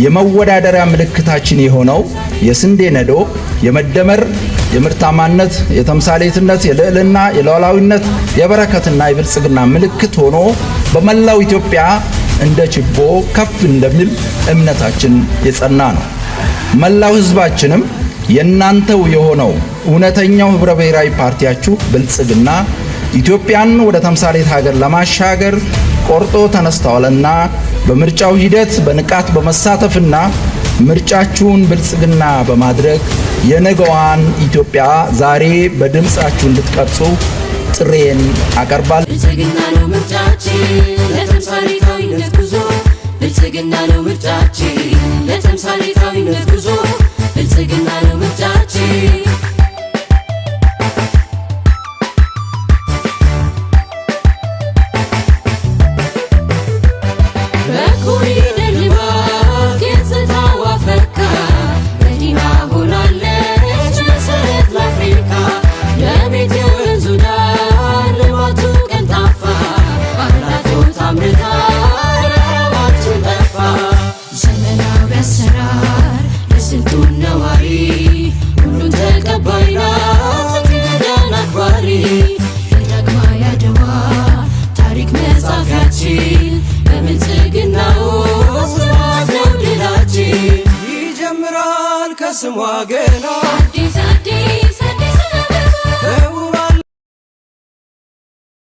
የመወዳደሪያ ምልክታችን የሆነው የስንዴ ነዶ የመደመር፣ የምርታማነት፣ የተምሳሌትነት፣ የልዕልና፣ የሉዓላዊነት፣ የበረከትና የብልጽግና ምልክት ሆኖ በመላው ኢትዮጵያ እንደ ችቦ ከፍ እንደሚል እምነታችን የጸና ነው። መላው ሕዝባችንም የእናንተው የሆነው እውነተኛው ህብረ ብሔራዊ ፓርቲያችሁ ብልጽግና ኢትዮጵያን ወደ ተምሳሌት ሀገር ለማሻገር ቆርጦ ተነስተዋልና በምርጫው ሂደት በንቃት በመሳተፍና ምርጫችሁን ብልጽግና በማድረግ የነገዋን ኢትዮጵያ ዛሬ በድምፃችሁ እንድትቀርጹ ጥሪዬን አቀርባለሁ። ብልጽግና ነው ምርጫችን ለተምሳሌታዊነት ጉዞ። ብልጽግና ነው ምርጫችን ለተምሳሌታዊነት ጉዞ። ብልጽግና ነው ምርጫችን። በኮሪደር ልማት ገጽታዋ ፈካ፣ መዲና ሆናለች መሰረት ለአፍሪካ። የቤት የወንዙ ዳር ልማቱ ቀልጣፋ፣ ባላቶ ታምርታ ረሃባችን ጠፋ። ዘመናዊ አሰራር ለስልጡን ነዋሪ፣ ሁሉን ተቀባይ ናት እንግዳን አክባሪ። የዳግማዊ አድዋ ታሪክ መጻፊያችን፣ በብልጽግና ውስጥ ነው ድላችን። ይጀምራል ከስሟ ገና።